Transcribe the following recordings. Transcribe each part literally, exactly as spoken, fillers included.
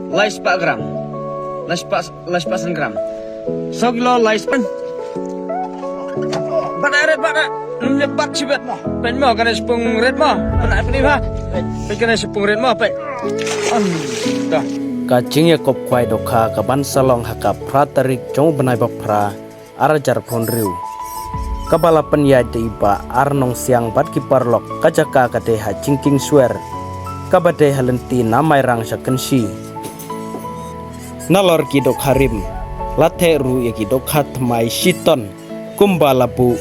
Lai spah gram. Lai spah, lai spah san gram. Saw kilo lai spah. Bad ret bad. Ym leh bad shibit. Peit mo kane shipung ret mo. Peit kane shipung ret mo peit. An. Dah. Ka jingïakop khwai dohkha kaban sa long ha ka phra tarik jong u bnai ba phra ar hajar arphew hynriew. Kaba la pynïaid da i Bah R Nongsiang bad ki paralok, ka jaka ka dei ha Jingkieng Shwer, kaba dei ha lynti na Mairang sha Kynshi. Nalor ki dohkha rim, la theh ruh ïa ki dohkha thymmai shi ton, kumba la buh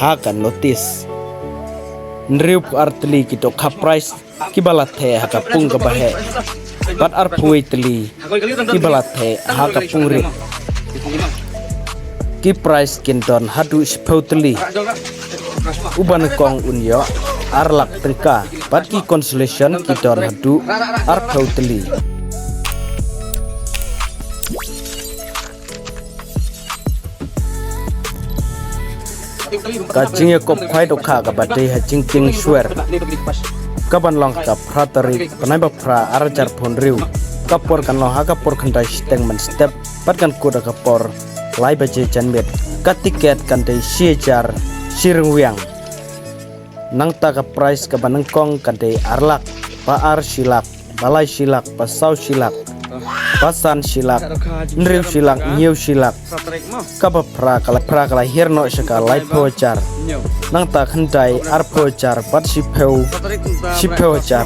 ha ka notice. Hynriewphew ar tylli ki dohkha prize kiba la theh ha ka pung kaba heh. Bad arphew wei tylli kiba la theh ha ka pung rit. Ki prize kin don haduh shiphew tylli. Uba nyngkong un ïoh ar lak tyngka. Bad ki consolation ki don haduh arphew tylli. Ka jingïakop khwai dohkha kaba dei ha Jingkieng Shwer, kaban long ha ka phra tarik bnai ba phra ar hajar arphew hynriew. Ka por kan long ha ka por khyndai shiteng mynstep bad kan kut ha ka por lai baje janmiet. Ka tiket kan dei shi hajar shi ryngwiang. Nangta ka prize kaba nyngkong kan dei ar lak, ba ar shi lak, ba lai shi lak, ba saw shi lak, ba san shi lak, hynriew shi lak, hynñiew shi lak. Kaba phra ka la, phra ka la hiar noh sha ka laiphew hajar. Nangta khyndai arphew hajar bad shiphew, shiphew hajar.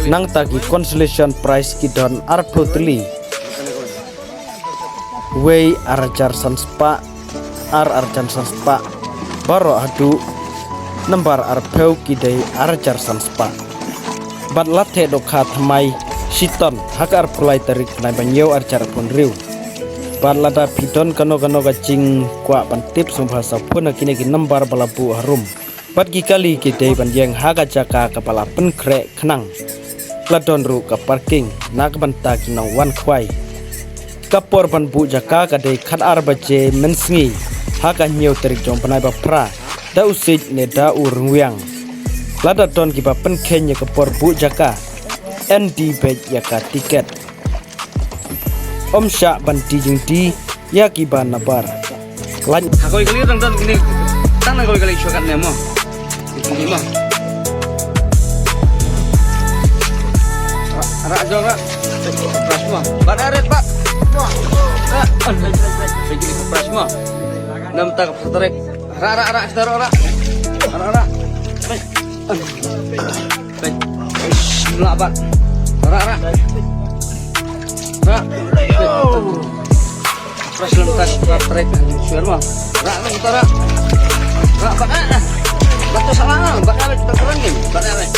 Nangta ki consolation prize ki don arphew tylli. Wei ar hajar san spah, ar ar hajar san spah. Baroh haduh nambar arphew ki dei ar hajar san spah. Bad la theh dohkha thymmai shi ton ha ka arphew lai tarik bnai ba hynñiew ar hajar arphew hynriew. Bad lada phi don kano kano ka jingkwah ban tip sngewbha sa phone ha kine ki nambar ba la buh harum. Bad ki kali ki dei ban ïeng ha ka jaka kaba la pynkhreh khnang. La don ruh ka parking na ka bynta ki nongwan khwai. Ka por ban buh jaka ka dei khatar baje mynsngi ha ka hynñiew tarik jong bnai ba phra, da u siej ne da u ryngwiang. Lada don kiba pynkheiñ ïa ka por buh jaka, en die beit ïa ka tiket. Ym shah ban die jingdie ïa kiba nabar. Lait. Ha kawei kali tang don kine, tang na kawei kali shuwa katne mo. Kine mo. Ra, ra jong ra. Press mo. Bad aret bad. Ra. Kine press mo. Nam tak terek. Ra, ra, ra, kita ra, ra. Ra, ra. Peit. Peit. Lah, bat. Rak, rak. Rak. Press lem tas, rak, trek. Sure mah. Rak, rak, kita rak. Rak, bat, ah. Bat tu salah, ah. Bat, ah, kita kurang ni. Bat, ah, rak.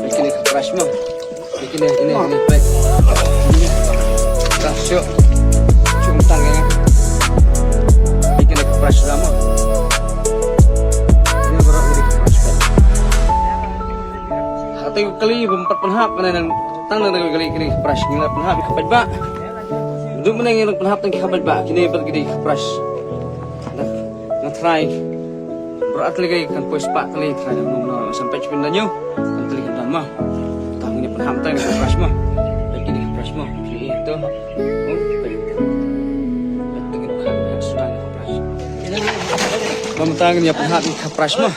Kini press mah. Kini, kini, kini, baik. Dah, syuk. Cung tang ya. Kini, kini, crush lama. Ini baru udah crush kan. Hati kali bempat penhap kena nang tang nang kali kini crush ngila penhap kapat ba. Dum menang yang penhap tang kapat ba. Kini ber kini crush. Dah, ngatrai. Berat lagi kan poi spah kali trai dah ngum no sampai cuma danyo. Kan kali kan mah. Tang ni penham tang ni crush mah. Lagi ni crush mah. Ni itu. Oh, baik. Itu kan kan sudah ni crush. Bam tang ni penham ni crush mah.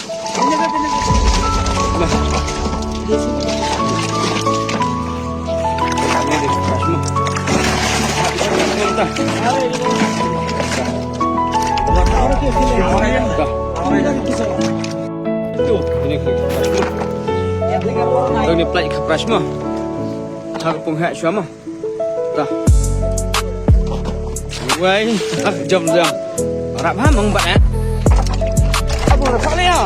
Nah. Ini plate ka press mo. Ha ka pung ha shwa mo. Dah. Wai, ah, jom jom. Rap ha mong bat eh. Apa rap ha ya?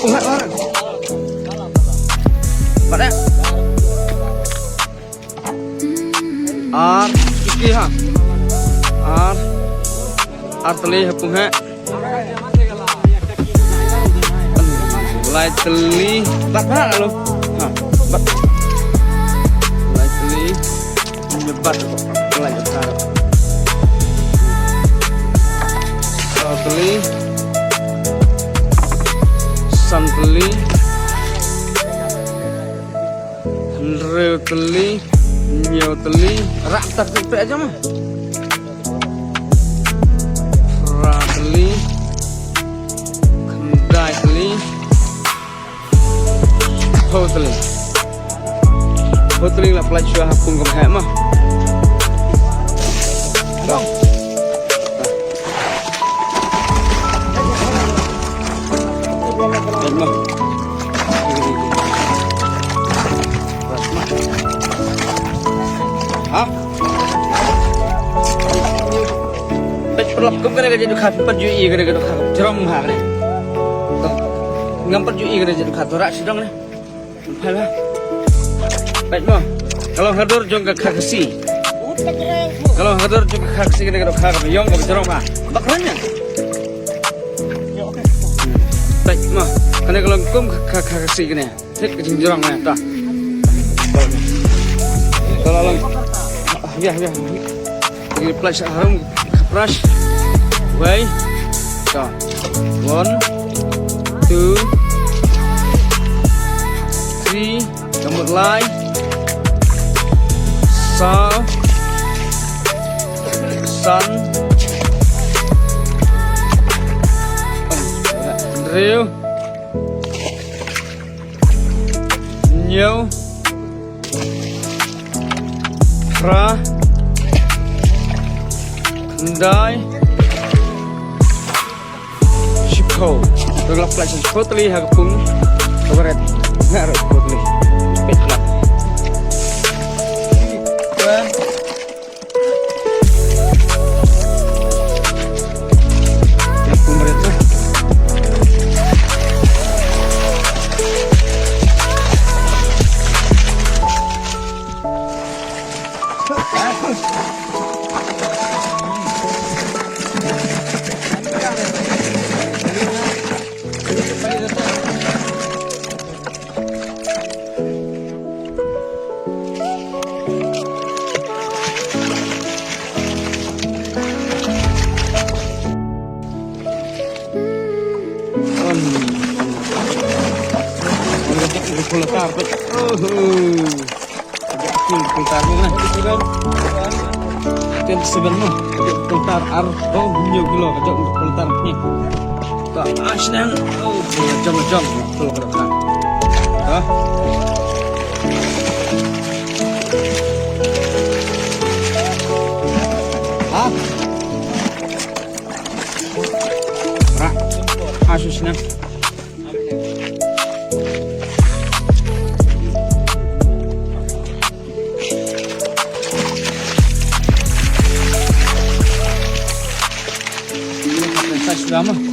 Pung ha. Bat eh. Ar, iki ha. Ar, ar tylli ha pung ha. Lai tylli. Bat ha lo. Ha, bat. Lai tylli. Ni bat. Lai bat. Ar tylli. San tylli. Hynriew tylli, Hynñiew tylli. Rah tak tak tak aja mah. Phra tylli. Khyndai tylli. Hynñiew tylli. Hynñiew tylli la pynlait shuwa ha pung kaba heh mah. Ha? Peit paralok, kum kane ka jait dohkha, peit ju i kane ka dohkha, jrong ha kane. Ngam peit ju i kane ka jait dohkha, to rah shi dong ne. Peit mo. Ka long ha dur jong ka kha Khasi. Ka long ha dur jong ka kha Khasi kane ka dohkha kaba ïong kaba jrong ha. Bak ranya. Peit mo. Kane ka long kum ka kha Khasi kane. Thik ka jingjrong kane ta. Ka long. Ya ya. Ngi pynlait sha harum ka brush. Wei. Ka. One, two, three. Ka mut lai. Saw. San. Hynriew. Hynñiew. Phra. Khyndai. Shiphew. Ka la pynlait shiphew tylli ha ka pung. Ka baret. Nga rat shiphew tylli. Peit la. Twenty seven mo. Ka jong ka tar ar, oh, hynñiew kilo, ka jong ka tar ni. Ka ah, shnong. Oh, jong, jong, betul ka tar. Ha? Ha? Ra. Ah, shnong. Sa sdang mo.